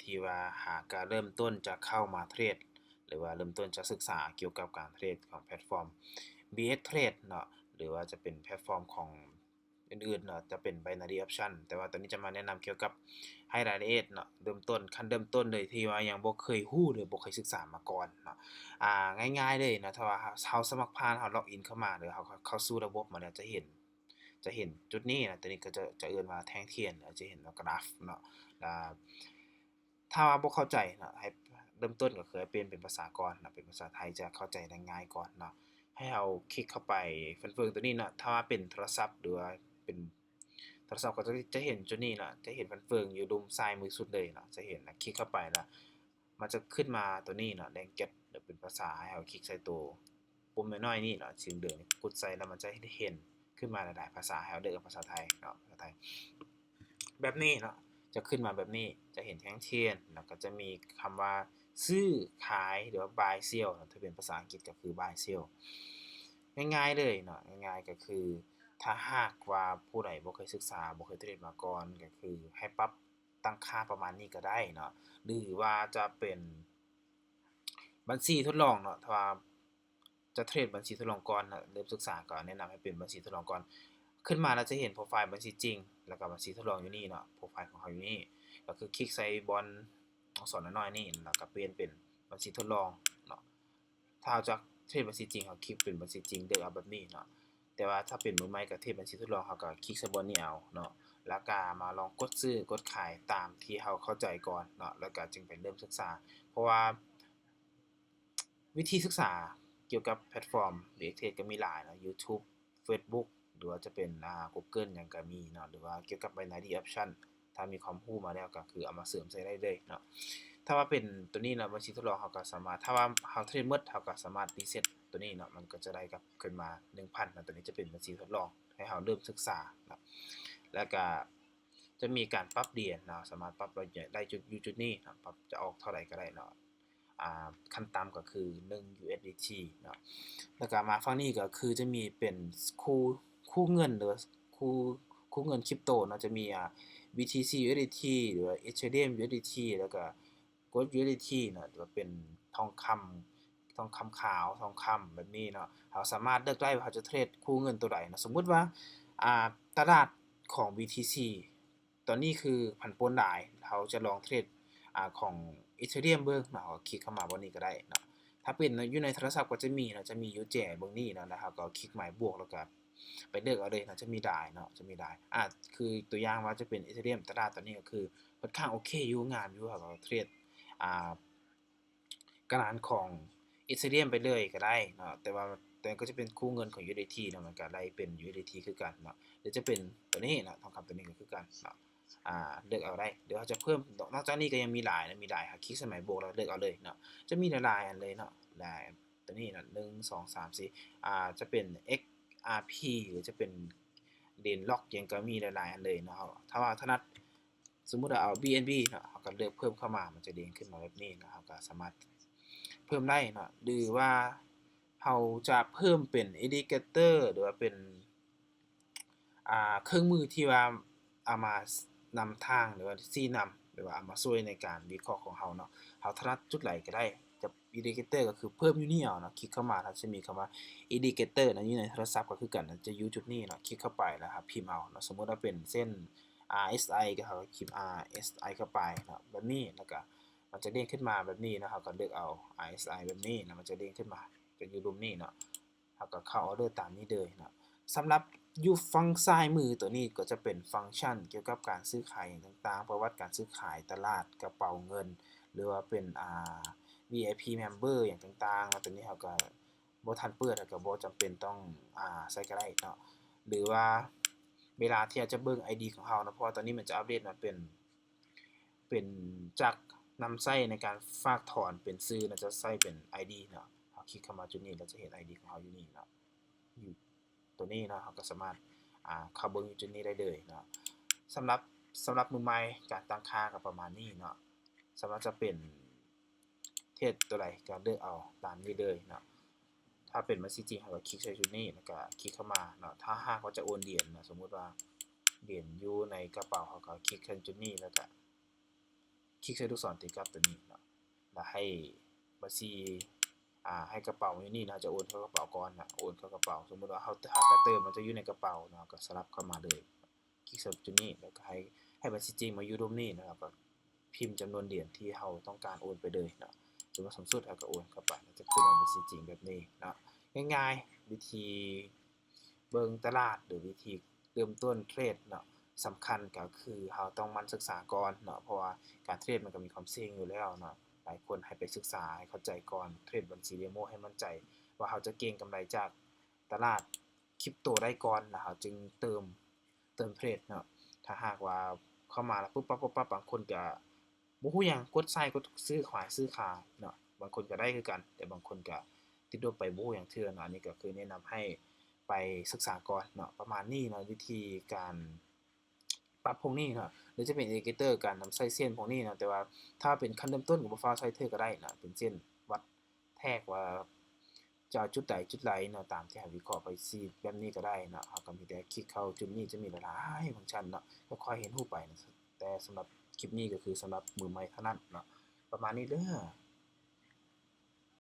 ທີ່ວ່າຫາກະເລີ່ມຕົ້ນຈະເຂົ້າມາເທຣດ ຫຼືວ່າເລີ່ມຕົ້ນຈະສຶກສາກ່ຽວກັບການເທຣດຂອງແພລດຟອມ ບີເອັກ Trade ເນາະ ຫຼືວ່າຈະເປັນແພລດຟອມຂອງອື່ນໆເນາະ ຈະເປັນ Binary Option ແຕ່ວ່າຕອນນີ້ຈະມາແນະນຳກ່ຽວກັບໃຫ້ລາຍລະອຽດເນາະ ເລີ່ມຕົ້ນ ຂັ້ນເລີ່ມຕົ້ນເລີຍ ທີ່ວ່າຍັງບໍ່ເຄີຍຮູ້ ຫຼືບໍ່ເຄີຍສຶກສາມາກ່ອນເນາະ. ອ່າ ງ່າຍໆເລີຍເນາະ ຖ້າວ່າເຮົາສະໝັກຜ່ານ ເຮົາ log in ເຂົ້າມາ ຫຼືເຮົາເຂົ້າສູ່ລະບົບມາແລ້ວ ຈະເຫັນ ຈະເຫັນຈຸດນີ້ນະ ຕົວນີ້ກໍຈະ ຈະເອີ້ນວ່າແທ່ງທຽນ ຈະເຫັນວ່າກຣາຟເນາະ. ລະຖ້າວ່າບໍ່ເຂົ້າໃຈເນາະ ໃຫ້ເລີ່ມຕົ້ນກໍຄືໃຫ້ປ່ຽນເປັນພາສາກ່ອນເນາະ ເປັນພາສາໄທຈະເຂົ້າໃຈໄດ້ງ່າຍກ່ອນເນາະ. ໃຫ້ເຮົາຄລິກເຂົ້າໄປຟັນເຟືອງຕົວນີ້ເນາະ ຖ້າວ່າເປັນໂທລະສັບ ຫຼືວ່າເປັນໂທລະສັບ ກໍຈະ ຈະເຫັນຈຸດນີ້ເນາະ ຈະເຫັນຟັນເຟືອງຢູ່ລຸ່ມຊ້າຍມືສຸດເລີຍເນາະ ຈະເຫັນນະ ຄລິກເຂົ້າໄປລະ ມັນຈະຂຶ້ນມາຕົວນີ້ເນາະ ແດງແກັດ ເປັນພາສາ ໃຫ້ເຮົາຄລິກໃສ່ໂຕປຸ່ມນ້ອຍໆນີ້ເນາະ ສີເຫຼືອງນີ້ ກົດໃສ່ແລ້ວມັນຈະເຫັນຂຶ້ນມາຫຼາຍໆພາສາ ໃຫ້ເຮົາເລືອກເອົາພາສາໄທເນາະ ພາສາໄທ ແບບນີ້ເນາະ ຈະຂຶ້ນມາແບບນີ້ ຈະເຫັນແທ່ງທຽນ ແລ້ວກໍຈະມີຄຳວ່າຊື້ຂາຍ ຫຼືວ່າ buy sell ເນາະ ຖ້າເປັນພາສາອັງກິດກໍຄື buy sell. ງ່າຍໆເລີຍເນາະ ງ່າຍໆກໍຄື ຖ້າຫາກວ່າຜູ້ໃດບໍ່ເຄີຍສຶກສາ ບໍ່ເຄີຍເທຣດມາກ່ອນ ກໍຄືໃຫ້ປັບ ຕັ້ງຄ່າປະມານນີ້ກໍໄດ້ເນາະ ຫຼືວ່າຈະເປັນບັນຊີທົດລອງເນາະ ຖ້າວ່າຈະເທຣດບັນຊີທົດລອງກ່ອນເນາະ ເລີ່ມສຶກສາກໍແນະນຳໃຫ້ເປັນບັນຊີທົດລອງກ່ອນ. ຂຶ້ນມາແລ້ວຈະເຫັນໂປຣໄຟລ໌ບັນຊີຈິງ ແລ້ວກໍບັນຊີທົດລອງຢູ່ນີ້ເນາະ ໂປຣໄຟລ໌ຂອງເຮົາຢູ່ນີ້ ກໍຄືຄລິກໃສ່ບ່ອນລູກສອນນ້ອຍໆນີ້ ແລ້ວກໍປ່ຽນເປັນບັນຊີທົດລອງເນາະ. ຖ້າເຮົາຈະເທຣດບັນຊີຈິງ ເຮົາຄລິກເປັນບັນຊີຈິງ ເລືອກເອົາແບບນີ້ເນາະ ແຕ່ວ່າຖ້າເປັນມືໃໝ່ກໍເທຣດບັນຊີທົດລອງ ເຮົາກໍຄລິກໃສ່ບ່ອນນີ້ເອົາເນາະ ແລ້ວກໍມາລອງກົດຊື້ກົດຂາຍຕາມທີ່ເຮົາເຂົ້າໃຈກ່ອນເນາະ ແລ້ວກໍຈຶ່ງໄປເລີ່ມສຶກສາ ເພາະວ່າວິທີສຶກສາກ່ຽວກັບແພລດຟອມ React Trade ກໍມີຫຼາຍເນາະ YouTube Facebook ຫຼືວ່າຈະເປັນ ອ່າ Google ຫຍັງກໍມີເນາະ ຫຼືວ່າກ່ຽວກັບ Binary Option ຖ້າມີຄວາມຮູ້ມາແລ້ວກໍຄືເອົາມາເສີມໃສ່ໄດ້ເລີຍເນາະ. ຖ້າວ່າເປັນຕົວນີ້ເນາະ ບັນຊີທົດລອງ ເຮົາກໍສາມາດ ຖ້າວ່າເຮົາເທຣດໝົດ ເຮົາກໍສາມາດ reset ຕົວນີ້ເນາະ ມັນກໍຈະໄດ້ກັບຄືນມາໜຶ່ງພັນເນາະ. ຕົວນີ້ຈະເປັນບັນຊີທົດລອງ ໃຫ້ເຮົາເລີ່ມສຶກສາເນາະ ແລ້ວກໍຈະມີການປັບຫຼຽນເນາະ ສາມາດປັບໄດ້ຈຸດ ຢູ່ຈຸດນີ້ເນາະ ປັບຈະອອກເທົ່າໃດກໍໄດ້ເນາະ. ອ່າ ຂັ້ນຕ່ຳກໍຄືໜຶ່ງ USDT ເນາະ ແລ້ວກໍມາຝັ່ງນີ້ກໍຄືຈະມີເປັນຄູ່ ຄູ່ເງິນ ຫຼືວ່າຄູ່ ຄູ່ເງິນຄຣິບໂຕເນາະ ຈະມີ ອ່າ BTC USDT ຫຼືວ່າ Ethereum USDT ແລ້ວກໍ Gold USDT ເນາະ ຫຼືວ່າເປັນທອງຄຳ ທອງຄຳຂາວ ທອງຄຳແບບນີ້ເນາະ ເຮົາສາມາດເລືອກໄດ້ວ່າເຮົາຈະເທຣດຄູ່ເງິນຕົວໃດເນາະ. ສົມມຸດວ່າ ອ່າ ຕະຫຼາດຂອງ BTC ຕອນນີ້ຄືຜັນປົວຫຼາຍ ເຮົາຈະລອງເທຣດ ອ່າ ຂອງ Ethereum ເບິ່ງເນາະ ເຮົາຄລິກເຂົ້າມາບ່ອນນີ້ກໍໄດ້ເນາະ. ຖ້າເປັນຢູ່ໃນໂທລະສັບກໍຈະມີເນາະ ຈະມີຢູ່ແຈເບິ່ງນີ້ເນາະ ແລ້ວເຮົາກໍຄລິກໝາຍບວກ ແລ້ວກໍໄປເລືອກເອົາເລີຍເນາະ ຈະມີຫຼາຍເນາະ ຈະມີຫຼາຍ ອ່າ ຄືຕົວຢ່າງວ່າຈະເປັນ Ethereum ຕະຫຼາດຕອນນີ້ກໍຄືຂ້ອນຂ້າງໂອເຄຢູ່ ງາມຢູ່ ເຮົາກໍເທຣດ ອ່າ ການຂອງ Ethereum ໄປເລີຍກໍໄດ້ເນາະ ແຕ່ວ່າ ແຕ່ກໍຈະເປັນຄູ່ເງິນຂອງ USDT ເນາະ ມັນກໍໄດ້ເປັນ USDT ຄືກັນເນາະ ຫຼືຈະເປັນຕົວນີ້ເນາະ ທອງຄຳຕົວນີ້ກໍຄືກັນເນາະ ອ່າ ເລືອກເອົາໄດ້ ຫຼືເຮົາຈະເພີ່ມ ນອກຈາກນີ້ກໍຍັງມີຫຼາຍນະ ມີຫຼາຍ ຫາຄລິກໃສ່ໝາຍບວກ ແລ້ວເລືອກເອົາເລີຍເນາະ ຈະມີຫຼາຍໆອັນເລີຍເນາະ ຫຼາຍ ຕົວນີ້ເນາະ ໜຶ່ງ ສອງ ສາມ ສີ່ ອ່າ ຈະເປັນ XRP ຫຼືຈະເປັນ Heron Lock ຫຍັງກໍມີຫຼາຍໆອັນເລີຍເນາະ. ຖ້າວ່າຖະໜັດ ສົມມຸດວ່າເອົາ BNB ເນາະ ເຮົາກໍເລືອກເພີ່ມເຂົ້າມາ ມັນຈະເດ້ງຂຶ້ນມາແບບນີ້ເນາະ ເຮົາກໍສາມາດເພີ່ມໄດ້ເນາະ ຫຼືວ່າເຮົາຈະເພີ່ມເປັນ Indicator ຫຼືວ່າເປັນ ອ່າ ເຄື່ອງມືທີ່ວ່າເອົາມານຳທາງ ຫຼືວ່າຊີ້ນຳ ຫຼືວ່າເອົາມາຊ່ວຍໃນການວິເຄາະຂອງເຮົາເນາະ ເຮົາຖະໜັດຈຸດໃດກໍໄດ້ ຈະ Indicator ກໍຄືເພີ່ມຢູ່ນີ້ເອົາເນາະ ຄລິກເຂົ້າມາ ເຮົາຈະມີຄຳວ່າ Indicator ເນາະ ຢູ່ໃນໂທລະສັບກໍຄືກັນ ຈະຢູ່ຈຸດນີ້ເນາະ ຄລິກເຂົ້າໄປ ແລ້ວເຮົາພິມເອົາເນາະ ສົມມຸດວ່າເປັນເສັ້ນ RSI ກໍເຮົາພິມ RSI ເຂົ້າໄປເນາະ ແບບນີ້ ແລ້ວກໍມັນຈະເດ້ງຂຶ້ນມາແບບນີ້ເນາະ ເຮົາກໍເລືອກເອົາ RSI ແບບນີ້ເນາະ ມັນຈະເດ້ງຂຶ້ນມາ ຈະຢູ່ລຸ່ມນີ້ເນາະ ເຮົາກໍເຂົ້າອໍເດີຕາມນີ້ເລີຍເນາະ. ສຳລັບຢູ່ຝັ່ງຊ້າຍມືຕົວນີ້ກໍຈະເປັນຟັງຊັນກ່ຽວກັບການຊື້ຂາຍຫຍັງຕ່າງໆ ປະຫວັດການຊື້ຂາຍ ຕະຫຼາດ ກະເປົາເງິນ ຫຼືວ່າເປັນ ອ່າ VIP member ຫຍັງຕ່າງໆເນາະ ຕົວນີ້ເຮົາກໍບໍ່ທັນເປີດ ເຮົາກໍບໍ່ຈຳເປັນຕ້ອງ ອ່າ ໃຊ້ກໍໄດ້ເນາະ ຫຼືວ່າເວລາທີ່ເຮົາຈະເບິ່ງ ID ຂອງເຮົາເນາະ ເພາະວ່າຕອນນີ້ມັນຈະອັບເດດມາເປັນ ເປັນຈັກນຳໃຊ້ໃນການຝາກຖອນເປັນຊື່ເນາະ ຈະໃຊ້ເປັນ ID ເນາະ ເຮົາຄລິກເຂົ້າມາຈຸດນີ້ ແລ້ວຈະເຫັນ ID ຂອງເຮົາຢູ່ນີ້ເນາະ ຢູ່ຕົວນີ້ເນາະ ເຮົາກໍສາມາດ ອ່າ ເຂົ້າເບິ່ງຢູ່ຈຸດນີ້ໄດ້ເລີຍເນາະ. ສຳລັບ ສຳລັບມືໃໝ່ ການຕັ້ງຄ່າກໍປະມານນີ້ເນາະ ສາມາດຈະເປັນ ເທຣດຕົວໃດກໍເລືອກເອົາຕາມນີ້ເລີຍເນາະ. ຖ້າເປັນບັນຊີຈິງ ເຮົາກໍຄລິກໃສ່ຈຸດນີ້ ແລ້ວກໍຄລິກເຂົ້າມາເນາະ. ຖ້າຫາກວ່າຈະໂອນຫຼຽນເນາະ ສົມມຸດວ່າຫຼຽນຢູ່ໃນກະເປົາ ເຮົາກໍຄລິກໃສ່ຈຸດນີ້ ແລ້ວກໍ ຄລິກໃສ່ລູກສອນຕີກັບຕົວນີ້ເນາະ ແລ້ວໃຫ້ບັນຊີ ອ່າ ໃຫ້ກະເປົາຢູ່ນີ້ເນາະ ຈະໂອນເຂົ້າກະເປົາກ່ອນນະ ໂອນເຂົ້າກະເປົາ. ສົມມຸດວ່າເຮົາຫາກະເຕີມ ມັນຈະຢູ່ໃນກະເປົາເນາະ ກໍສະຫຼັບເຂົ້າມາເລີຍ. ຄລິກໃສ່ຈຸດນີ້ ແລ້ວກໍໃຫ້ ໃຫ້ບັນຊີຈິງມາຢູ່ລຸ່ມນີ້ເນາະ ແລ້ວກໍພິມຈຳນວນຫຼຽນທີ່ເຮົາຕ້ອງການໂອນໄປເລີຍເນາະ. ສົມມຸດ ສົມມຸດເຮົາກໍໂອນເຂົ້າໄປ ແລ້ວຈະຂຶ້ນມາບັນຊີຈິງແບບນີ້ເນາະ. ງ່າຍໆ ວິທີເບິ່ງຕະຫຼາດ ຫຼື ວິທີເລີ່ມຕົ້ນເທຣດເນາະ ສຳຄັນກໍຄືເຮົາຕ້ອງໝັ່ນສຶກສາກ່ອນເນາະ ເພາະວ່າການເທຣດມັນກໍມີຄວາມສ່ຽງຢູ່ແລ້ວເນາະ. ຫຼາຍຄົນໃຫ້ໄປສຶກສາໃຫ້ເຂົ້າໃຈກ່ອນ ເທຣດບັນຊີເດໂມໃຫ້ໝັ້ນໃຈວ່າເຮົາຈະເກັງກຳໄລຈາກຕະຫຼາດຄຣິບໂຕໄດ້ກ່ອນ ແລ້ວເຮົາຈຶ່ງເຕີມ ເຕີມເທຣດເນາະ. ຖ້າຫາກວ່າເຂົ້າມາແລ້ວປຸບປັບ ປຸບປັບ ບາງຄົນກໍບໍ່ຮູ້ຫຍັງ ກົດຊ້າຍ ກົດຊື້ຂວາ ຊື້ຂາເນາະ. ບາງຄົນກໍໄດ້ຄືກັນ ແຕ່ບາງຄົນກໍຕິດລົບໄປ ບໍ່ຮູ້ຫຍັງເທື່ອເນາະ. ອັນນີ້ກໍຄືແນະນຳໃຫ້ໄປສຶກສາກ່ອນເນາະ ປະມານນີ້ເນາະ ວິທີການ ປັບພວກນີ້ເນາະ ຫຼືຈະເປັນອິນດິເຄເຕີການນຳໃຊ້ເສັ້ນພວກນີ້ເນາະ. ແຕ່ວ່າຖ້າເປັນຂັ້ນເລີ່ມຕົ້ນກໍບໍ່ຟ້າວໃຊ້ເທື່ອກໍໄດ້ເນາະ ເປັນເສັ້ນວັດແທກວ່າຈະເອົາຈຸດໃດຈຸດໃດເນາະ ຕາມທີ່ເຮົາວິເຄາະໄປຊີ້ແບບນີ້ກໍໄດ້ເນາະ. ເຮົາກໍມີແຕ່ຄລິກເຂົ້າຈຸດນີ້ ຈະມີຫຼາຍໆຟັງຊັນເນາະ ຄ່ອຍໆຮຽນຮູ້ໄປເນາະ. ແຕ່ສຳລັບຄລິບນີ້ກໍຄືສຳລັບມືໃໝ່ເທົ່ານັ້ນເນາະ ປະມານນີ້ເດີ.